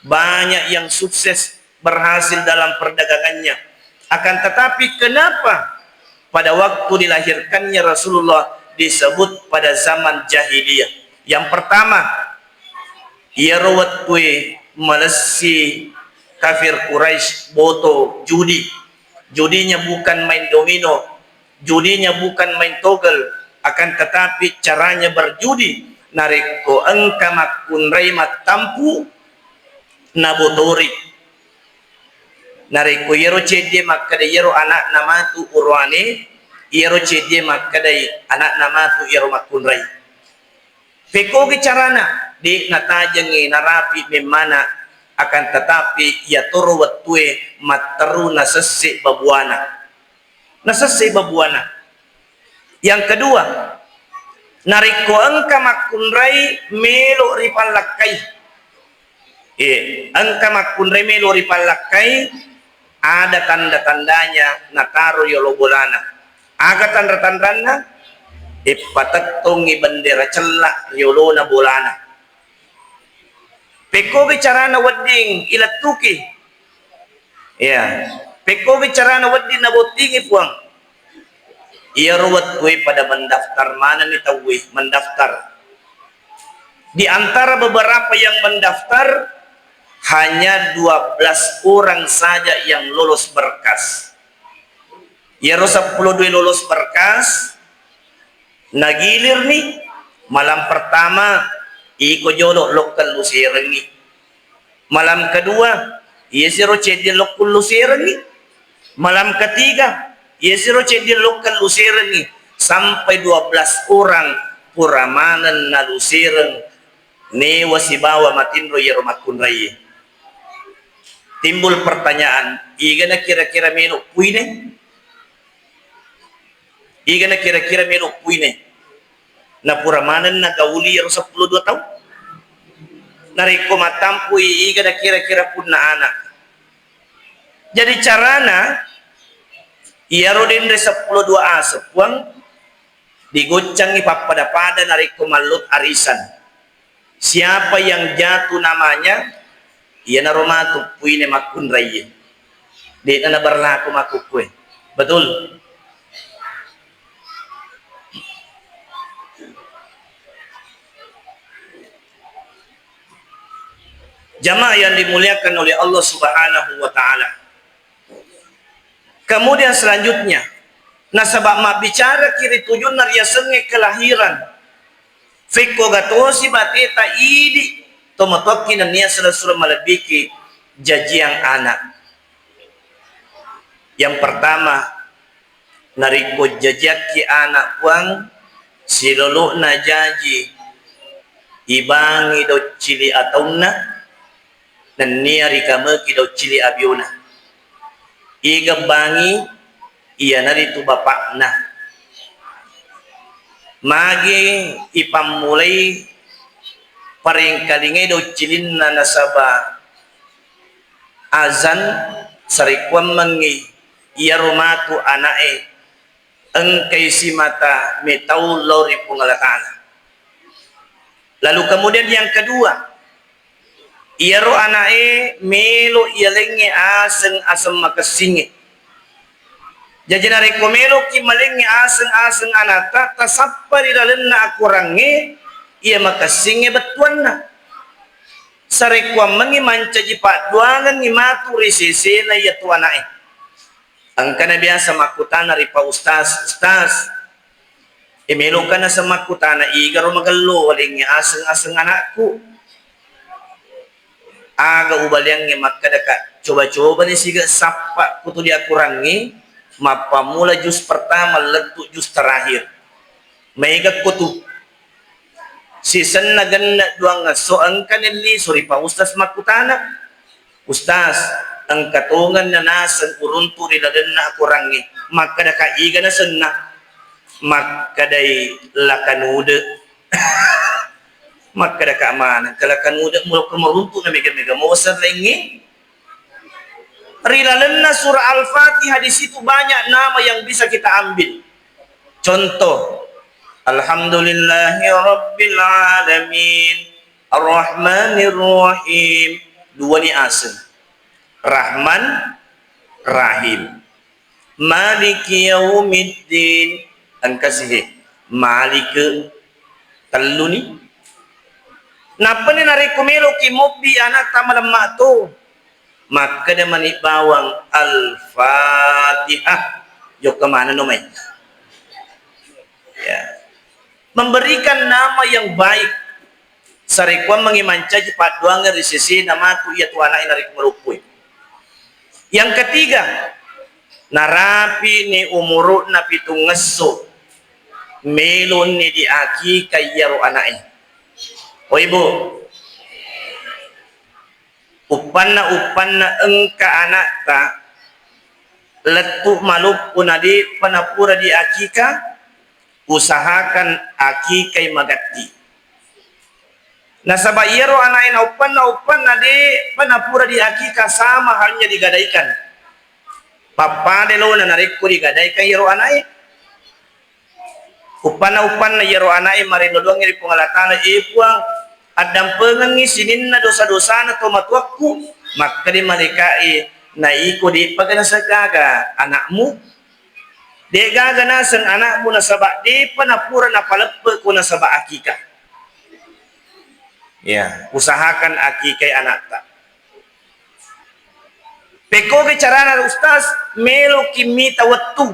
banyak yang sukses berhasil dalam perdagangannya. Akan tetapi, kenapa pada waktu dilahirkannya Rasulullah disebut pada zaman jahiliyah? Yang pertama, iyaro wettue malessi kafir Quraisy boto judi. Judinya bukan main domino, judinya bukan main togel, akan tetapi caranya berjudi. Narekko engka makkunrai mattampu, nabotori. Narekko iyaro ceddie makkeda iyaro ana'na matu uroane, iyaro ceddie makkedai ana'na matu iyaro makkunrai. Pekkogi carana, de' natajengngi narapi memmana, akan tetapi iyatoro wettue matteru nasesse babuana. Nasesse babuana. Yang kedua, narekko engka makkunrai melo ripallakkai. Eh, engka makkunrai melo ripallakkai, ada tanda-tandanya nataro yolo bolana. Aga tanra-tanranna? Eppatettongi bendera cella riolona bolana. Pekkogi carana wedding ilettuki? Iya. Pekkogi carana wedding nabottingi, Puang? Iyaro wettue pada mendaftar manenni tauwe, mendaftar. Di antara beberapa yang mendaftar, hanya dua belas orang saja yang lolos berkas. Iyaro seppulo dua lolos berkas, nagilirni, malam pertama iko jolo lokka luserengngi. Malam kedua, iyasiro ceddi lokka luserengngi. Malam ketiga, iyasiro ceddi lokka luserengngi. Sampai dua belas orang pura maneng nalusereng, newa sibawa matinro iyaro makkunraiye. Timbul pertanyaan, igana kira-kira melo puine? Igana kira-kira melo puine? Napura maneng nagauli iyaro seppulo dua tau? Narekko mattampui, igana kira-kira punna ana? Jadi carana, iyaro denre seppulo dua aseng, Puang, digoccangngi pappada-pada narekko mallut arisan. Siapa yang jatuh namanya, iyanaro matu puine makkunraiye. De'na naberlaku makkukkue. Betul? Jamaah yang dimuliakan oleh Allah Subhanahu wa Ta'ala. Kemudian selanjutnya, nasaba mabbicaraki ri tujunna riasengnge kelahiran, fekko gatosi bateta idi, tomatoakki nennia sura-sura malebbiki jajiang anak. Yang pertama, narekko jajiakki anak, Puang, silolo'na jaji, ibangi doccili ataunna, nennia rikameki doccili abiona. Iga bangi, iyanaritu bapakna. Magi ipammulai parengkalingai doccilinna nasaba azan sarekkuammengngi iyaro matu ana'e engkai simata metau lao ri Puang Allah Ta'ala. Lalu kemudian yang kedua, iyaro ana'e melo iyalengnge aseng-aseng makessingnge. Jaji narekko meloki malengnge aseng-aseng anatta, tasappa ri lalenna akorangnge iya makessingnge bettuanna. Sarekkuammengngi mancaji padduangengngi matu ri sesena iyatu ana'e. Engkana biasa makkutana ri pa ustaz, "Ustaz, e, meloka naseng makkutana, igaro magello walengnge aseng-aseng anakku?" Aga ubaleangnge makkedaka, "Coba-cobani siga sappa kutu diakurangngi, mappammula jus pertama lettu jus terakhir." Maega kutu. Sisenna genne duangngesso engka nelli suri pa ustaz makkutana, "Ustaz, engka tongenna naseng uruntu ri lalenna akorangnge." Makkedaka, "Iga nasenna?" Makkedai, "Lakanude." Makkedaka maneng, "Kala kanude mulokko maruntu na mega-mega moser laingnge." Ri lalenna surah Al-Fatihah di situ banyak nama yang bisa kita ambil. Contoh, Alhamdulillahi Rabbil Alamin, Ar-Rahmanir Rahim. Dua ni aseng. Rahman, Rahim. Maliki yaumiddin. Engka sihe. Malike. Telluni. Nappani narekko meloki mobbi anatta malemma to, makkeda mani bawang, "Al-Fatihah." Jokka manenno mai. Ya. Memberikan nama yang baik. Sarekkuammengngi mancaji padduangeng ri sesena matu iyatu ana'e narekko maloppoi. Yang ketiga, narapi'ni umuru'na pitungngesso, meloni diakikai iyaro ana'e. Oi, Bu, uppanna-uppanna engka ana'ta lettu maloppo na de'pa napura diakika, usahakan akikai magatti. Nasaba iyaro ana'e nauppanna-uppanna de'pa napura diakika, sama halnya digadaikan. Pappada lona narekko digadaikan iyaro ana'e. Uppanna-uppanna iyaro ana'e marennuduangngi ri Puang Allah Ta'ala, "E Puang, addampengengngi sininna dosa-dosana tomatuakku." Makkeda malaika'e, "Na iko de'paga naseng gaga ana'mu? De'gaga naseng ana'mu nasaba de'pa napura napaleppe'ko nasaba akika." Ya, usahakan akikai ana'ta. Pekkogi carana, Ustaz, meloki mita wettu.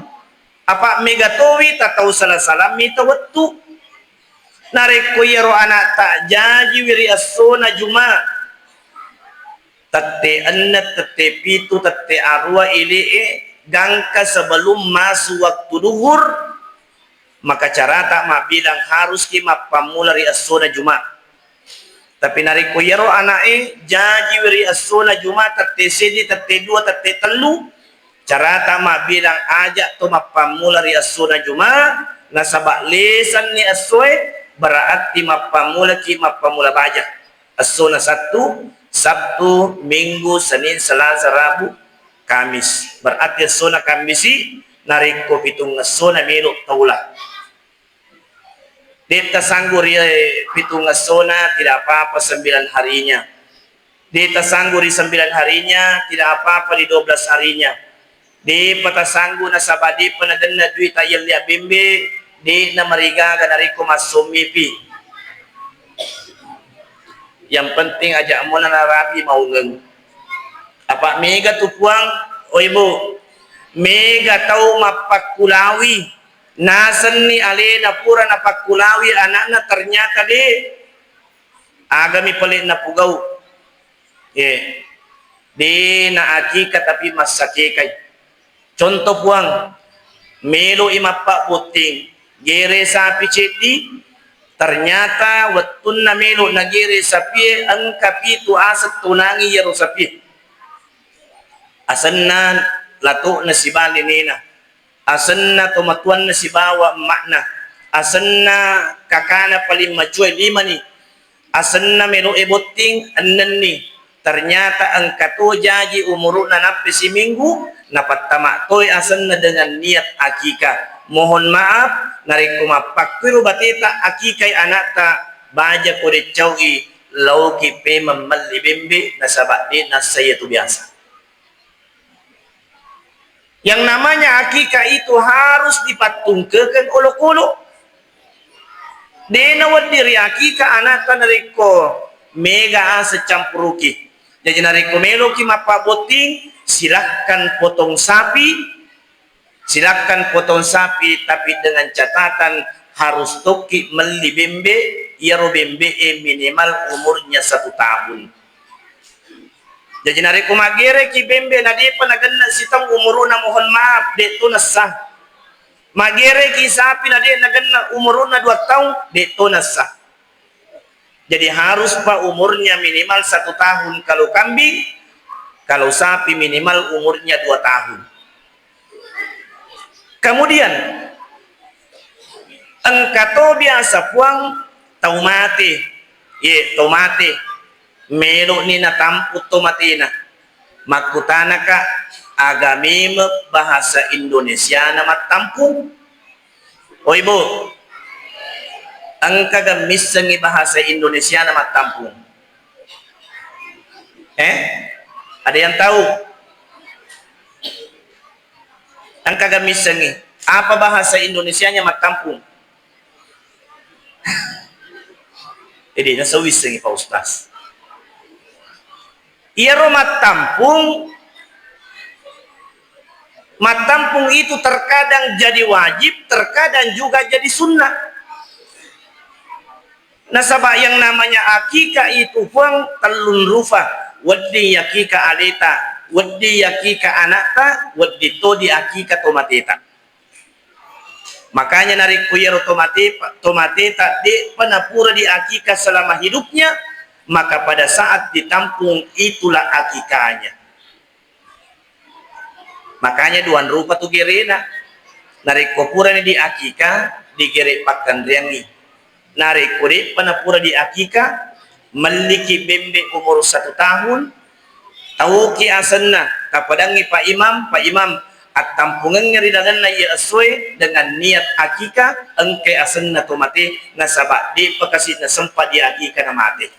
Apa mega towi ta tau sala-sala mita wettu. Narekko iyaro ana'ta jajiwi ri essona Juma, tette enneng, tette pitu, tette arua ele'e, gangka sebelum masuk waktu duhur, maka carata mabbilang haruski mappammula ri essona Juma. Tapi narekko iyaro ana'e jajiwi ri essona Juma, tette seddi, tette dua, tette tellu, carata mabbilang aja to mappammula ri essona Juma, nasaba lesanni essoe, berarti mappammulaki mappammula baja. Essona Sattu, Sabtu, Minggu, Senin, Selasa, Rabu, Kamis. Berarti essona Kammisi, narekko pitung essona melo taula. De' tasanggu ri pitung essona, tidak apa-apa sembilan harinya. De' tasanggu ri sembilan harinya, tidak apa-apa di dua belas harinya. De'pa tasanggu nasaba de'pa nagenna dui tayyelli abbembe, de'na marigaga narekko massommipi. Yang penting aja mona narapi maungeng. Apa mega tu Puang, oi Bu, mega tau mappakkulawi, nasenni alena pura napakkulawi anakna, ternyata de'. Agami pale napugau. Eh, de' na akika tapi massakekai. Contoh Puang, melo'i mappabbotting, gere sapi ceddi, ternyata wettunna melo nagere sapie engka pitu aseng tonangi iyaro sapie. Asenna lato'na sibawa lenena, asenna tomatuanna sibawa emma'na, asenna kakana paling macoe limani, asenna melo'e botting ennenni. Ternyata engka to jaji umuru'na nappi siminggu, napattama toi asenna dengan niat akika. Mohon maaf, narekko mappakkiro bateta akikai anakta, baja ko deccau'i, laoki pemeng melli bembe nasaba de' nassai iyatu biasa. Yang namanya akikah itu harus dipattungkekeng olokolo. De' nawedding ri akikah anakta narekko mega aseng campuruki. Jaji narekko meloki mappabbotting, silahkan potong sapi, silahkan potong sapi, tapi dengan catatan harus tokki melli bembe, iyaro bembe'e minimal umurnya satu tahun. Jaji narekko maggereki bembe na de'pa nagenna sitaung umuru'na, mohon maaf, de' to nassah. Maggereki sapi na de' nagenna umuru'na dua taung, de' to nassah. Jadi harus pa umurnya minimal satu tahun kalau kambing, kalau sapi minimal umurnya dua tahun. Kemudian, engka to biasa Puang tau mate, ye, tau mate, melo'ni natampu to matena. Makkutanaka, aga memeng bahasa Indonesiana mattampung? Oi, Bu, engkaga missengngi bahasa Indonesiana mattampung? Eh? Ada yang tahu? Engkaga missengngi apa bahasa Indonesianya mattampung? Jadi, nasawissengngi Pak Ustaz. Iyaro mattampung, mattampung itu terkadang jadi wajib, terkadang juga jadi sunnah. Nasaba yang namanya akikah itu, Puang, tellung rufa, wedding yakikah aleta, Wedding akika anakta, wedding to diakika tomateta. Makanya narekko iyaro tomate-, tomateta de'pa napura diakika selama hidupnya, maka pada saat ditampung itulah akikanya. Makanya duang rupa tu gerena. Narekko purani diakika, digere pakkanreangngi. Narekko de'pa napura diakika, melliki bembe umur satu tahun, tauki asenna, tapadangngi Pak Imam, "Pak Imam, attampungengnge ri lalenna iya essoe dengan niat akika, engkai asenna tomate, nasaba de'pa kasi nasempa diakika namate."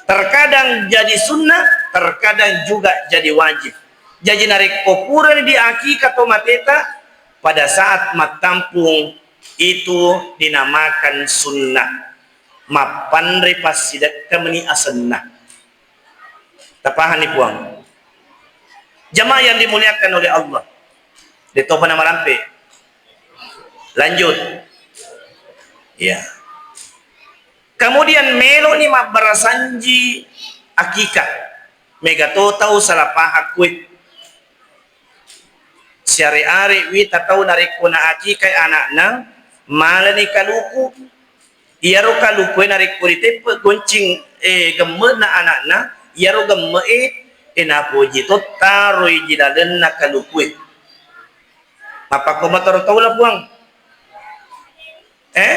Terkadang jadi sunnah, terkadang juga jadi wajib. Jaji narekko purani diakika tomateta, pada saat mattampung itu dinamakan sunnah. Mappanre passidekka meni asenna. Tapahani Puang. Jamaah yang dimuliakan oleh Allah. Detopa namarampe. Lanjut. Ya. Kemudian meloni mabbarasanji akikah. Mega to tau salah pahang kue. Siare-are wita tau narekko naakikai anakna, malani kaluku. Iyaro kalukue narekko riteppe goncing, eh, gemme'na anakna, iyaro gemme'e, eh, napoji to taroi ji lalenna kalukue. Mappakko motoro tau la Puang? Eh?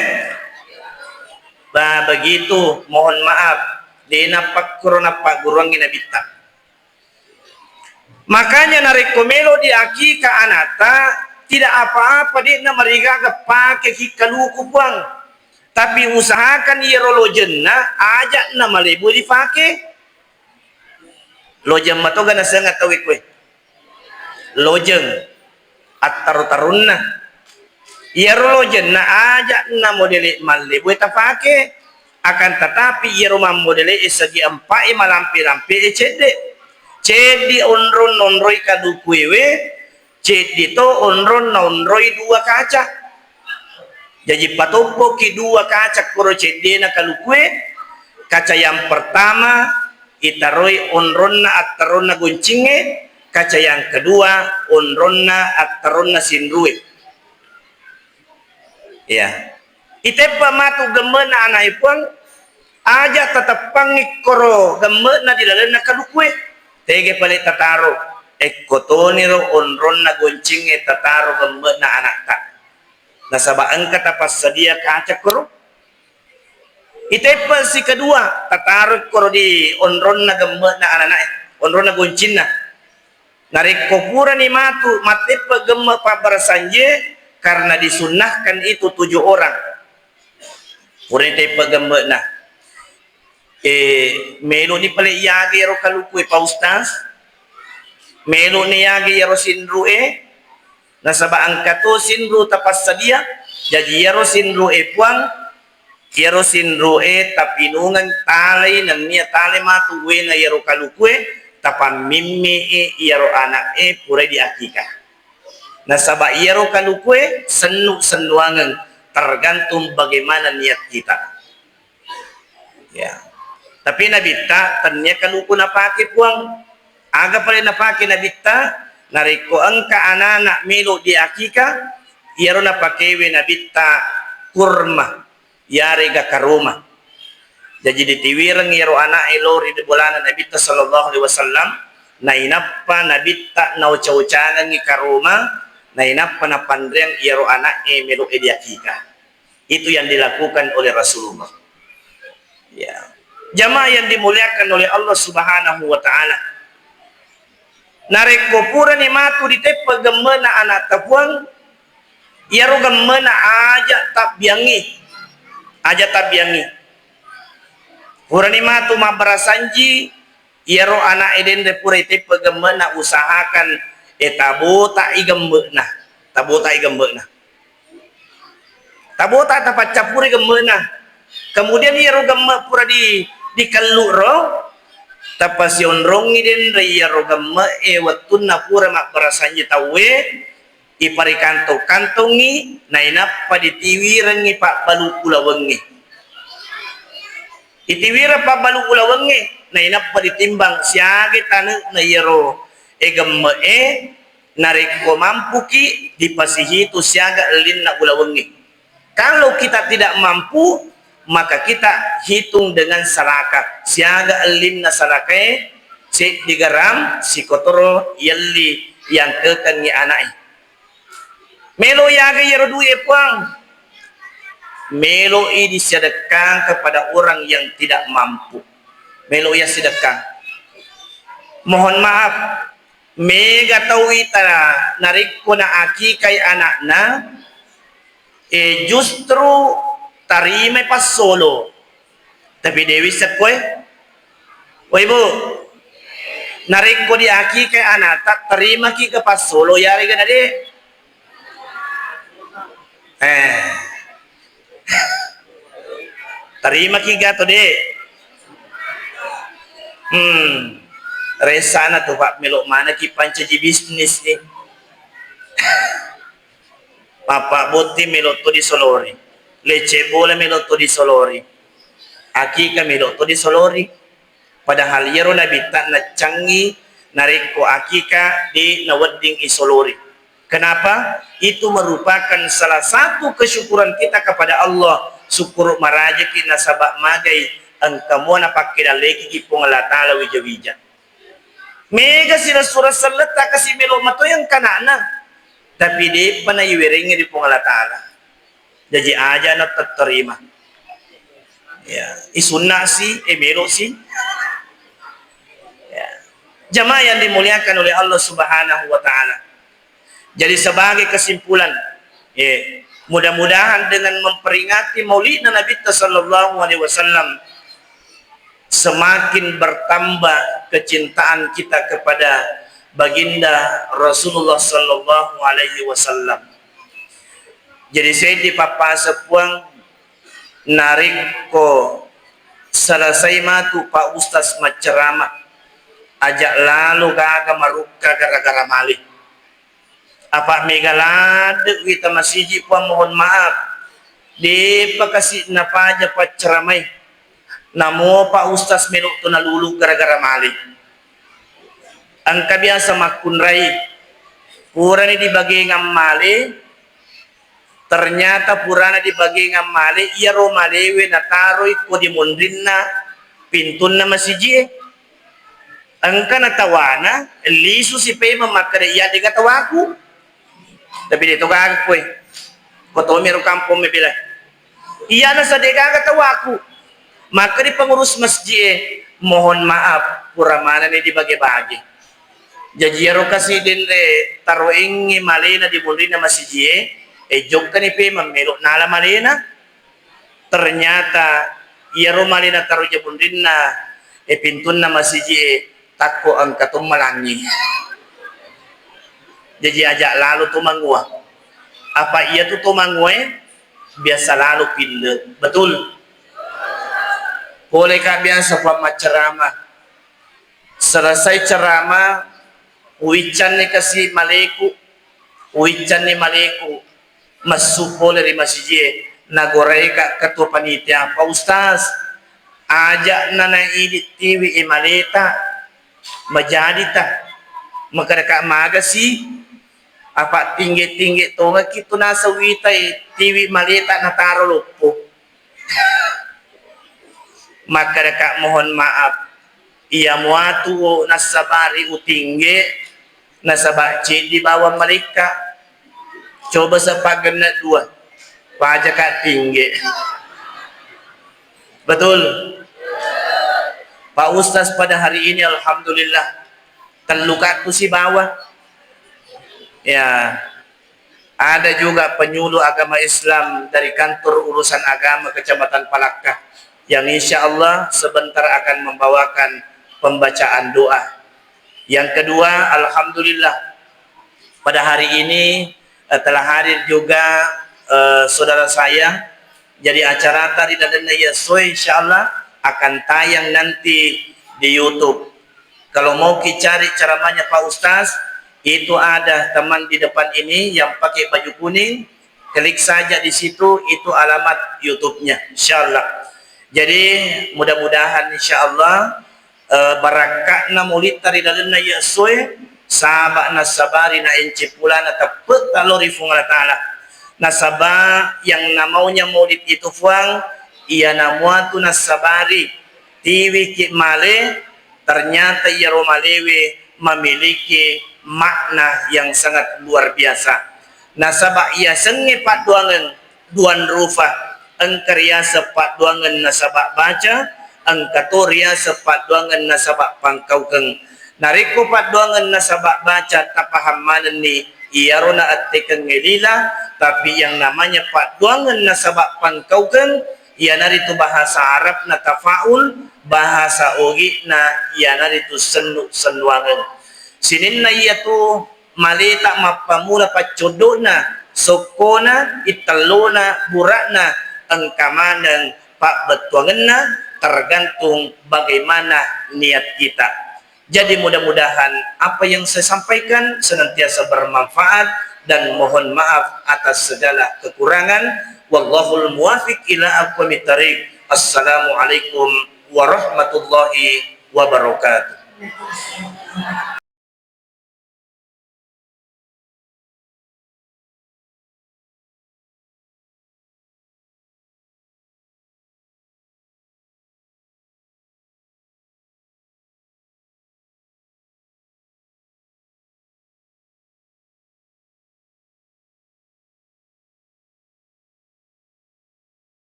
Ba begitu, mohon maaf, de nappakkoro nappagguruangngi nabitta. Makanya narekko melo diakika anakta, tidak apa-apa, de'na marigaga pakeki kaluku Puang. Tapi usahakan iyaro lojenna aja na malebu dipake. Lojeng matoga nasengnga tauwe koe. Lojeng attaro-tarunna. Iyaro lojenna aja na modele mallebu tapake, akan tetapi iyaro mammodele e segi empa e malampe-lampe e cedde. Ceddi onrong nonroi kalukuewe, ceddi to onrong naonroi dua kaca. Jaji patoppoki dua kaca koro ceddena kalukue, kaca yang pertama itaroi onronna attaronna goncingnge, kaca yang kedua onronna attaronna sinrue. Iya. Iteppa matu gemme'na ana'e Puang, aja tateppangngi koro gemme'na di lalenna kalukue. Tege pale tataro, ekko toniro onronna goncingnge tataro gemme'na ana'ta. Nasaba engka tapassadia kaca koro. Iteppa si kedua, tataro koro di onronna gemme'na anana'e, onronna goncinna. Narekko purani matu matteppe gemme' pabbarasanjie, karena disunnahkan itu tujuh orang. Purani teppe gemme'na. Eh, meloni pale iage iyaro kalukue, Pak Ustaz? Meloni iage iyaro sinru'e? Nasaba engka to sinru tapassadia. Jaji iyaro sinru'e Puang, iyaro sinru'e tapinungeng talai nennia tale matu uwena iyaro kalukue, tapammimmi'i iyaro ana'e purai diakika. Nasaba iyaro kalukue sennu-sennuangeng, tergantung bagaimana niat kita. Ya. Tapi Nabitta tennia kaluku napake Puang. Aga pale napake Nabitta? Narekko engka anana melo diakika, iyaro napakewe Nabitta kurma, yarega karoma. Jaji ditiwireng iyaro ana'e lao ri bolana Nabitta sallallahu alaihi wasallam, nainappa Nabitta naoca-ocangengngi karoma, nainappa napanreang iyaro ana'e melo'e diakika. Itu yang dilakukan oleh Rasulullah. Ya. Jamaah yang dimuliakan oleh Allah Subhanahu wa Ta'ala. Narekko purani matu diteppe gemme'na ana'ta Puang, iyaro gemme'na aja tabbiangngi, aja tabbiangngi. Purani matu mabbarasanji, iyaro ana'e denre pura iteppe gemme'na, usahakan, eh, tabota'i gemme'na, tabota'i gemme'na. Tabota tapaccappuri gemme'na. Kemudian iyaro gemme' pura di, dikellu ro, tapasionrongngi denre iyaro gemme'e wettunna pura mabbarasanji tauwe, iparikantong-kantongngi, nainappa ditiwirengngi pabbalu ulawengnge. Itiwireng pabbalu ulawengnge, nainappa ditimbang siaga tane'na iyaro, e, gemme'e, narekko mampuki dipasihitu siaga ellinna ulawengnge. Kalau kita tidak mampu, maka kita hitung dengan salaka. Siaga ellinna salakae, seddi garam, sikotoro yelli yangkekengngi ana'e. Melo yaga iyaro due, Puang? Meloi disedekkang kepada orang yang tidak mampu. Melo iya sedekkang. Mohon maaf, mega tau ita narekko na akikai anakna, e, justru tarimai passolo. Tapi dewi sekkoe. Woi, Bu, narekko diakikai anakta, tarimaki ke passolo, yarega na de? Eh. Tarimaki ga to de? Hmm. Resana tu, Pak, melo manaki pancaji bisnis ni. Mappabbotting melo to disolori. Lecce bola melo to disolori. Akika melo to disolori. Padahal iyaro nabitta naccangi narekko akika de nawedding isolori. Kenapa? Itu merupakan salah satu kesyukuran kita kepada Allah. Syukur marajaki nasaba magai engka mua napakkedallekiki Puang Allah Ta'ala wija-wija. Mega silessureng selletta kasi melo matoi engka anakna, tapi de'pa naiwerengngi ri Puang Allah Ta'ala. Jaji aja na tetterima. Ya, isunna si, e melo si. Ya. Jamaah yang dimuliakan oleh Allah Subhanahu wa Ta'ala. Jadi sebagai kesimpulan, ya, mudah-mudahan dengan memperingati maulidna Nabitta sallallahu alaihi wasallam, semakin bertambah kecintaan kita kepada Baginda Rasulullah sallallahu alaihi wasallam. Jadi seddi pappaseng, Puang, narekko selesai matu Pak Ustaz macceramah, aja lalo gaga marukka gara-gara male. Apa mega ladde wita masiji, Puang, mohon maaf. Depa kasi napaja pacceramai. Namo Pak Ustaz melo to nalulu gara-gara male. Engka biasa makkunrai. Purani dibagengang male, ternyata purana dibagengang male, iyaro malewe nataroi ko di munrinna pintunna masijie. Engka natawana, lisu si pemeng makkeda, "Iya dega tawaku." Tapi de to gaga koe. Ko tomi ro kampong mebela. Iyana sa de gaga tawaku. Makkeda pengurus masjid e, "Mohon maaf, pura manenni dibage-bage." Jaji iyaro kasi denre taroengngi malena di munrinna masijie, e, jokkani pemeng melo nala malena. Ternyata iyaro malena taro jamunrinna, e, pintunna masiji e, takko engka to malangngi. Jaji aja lalo to mangua. Apa iyatu to mangua e biasa lalo pille. Betul? Pole ka biasa pa macceramah. Selesai ceramah, uwiccanni kasi maleku, uwiccanni maleku, messu pole ri masijie, nagoraika ketua panitia, "Pak Ustaz, aja nana idi tiwi e maleta, majadita, makkadaka magasi, apa tingge-tingge tongaki tu naseng witai tiwi maleta nataro loppo." Makkedaka, "Mohon maaf, iya muatu nassabari utingge, nasaba ceddi bawang malekka. Coba sepaggenna dua, pajaka tingge." Betul? Pak Ustaz pada hari ini alhamdulillah tellukakku sibawa. Ya, ada juga penyuluh agama Islam dari Kantor Urusan Agama Kecamatan Palakka yang insya Allah sebentar akan membawakan pembacaan doa. Yang kedua, alhamdulillah, pada hari ini, eh, telah hadir juga, eh, saudara saya. Jadi acarata ri lalenna iya essoe, insya Allah, akan tayang nanti di YouTube. Kalau mau ki cari ceramahnya Pak Ustaz, itu ada teman di depan ini yang pakai baju kuning, klik saja di situ, itu alamat YouTube-nya, insya Allah. Jadi, mudah-mudahan, insya Allah, eh, barakka'na maulitta ri lalenna iya essoe, saba' nassabari naenceng pulana teppe'ta lao ri Fuang Allah Ta'ala. Nasaba' yang namaunya maulid itu, Fuang, iyana muatu nassabari tiwiki male, ternyata iyaro malewe memiliki makna yang sangat luar biasa. Nasaba' iyasengnge paddoangeng duan rufa, engka riaseng paddoangeng nasaba' baca, engka to riaseng paddoangeng nasaba' pangkaukeng. Narekko paddoangeng nasaba' baca tapahang manenni, iyaro naettekengnge lila, tapi yang namanya paddoangeng nasaba' pangkaukeng, iyanaritu bahasa Arabna tafaul, bahasa Ogi'na iyanaritu sennu-sennuangeng. Sininna iyatu maleta mappamula paccoddo'na, sokkona, ittellona, bura'na, engka maneng pabbettuangenna, tergantung bagaimana niat kita. Jadi, mudah-mudahan apa yang saya sampaikan senantiasa bermanfaat dan mohon maaf atas segala kekurangan. Wallahul muwafiq ila aqwamit thariq. Assalamualaikum warahmatullahi wabarakatuh.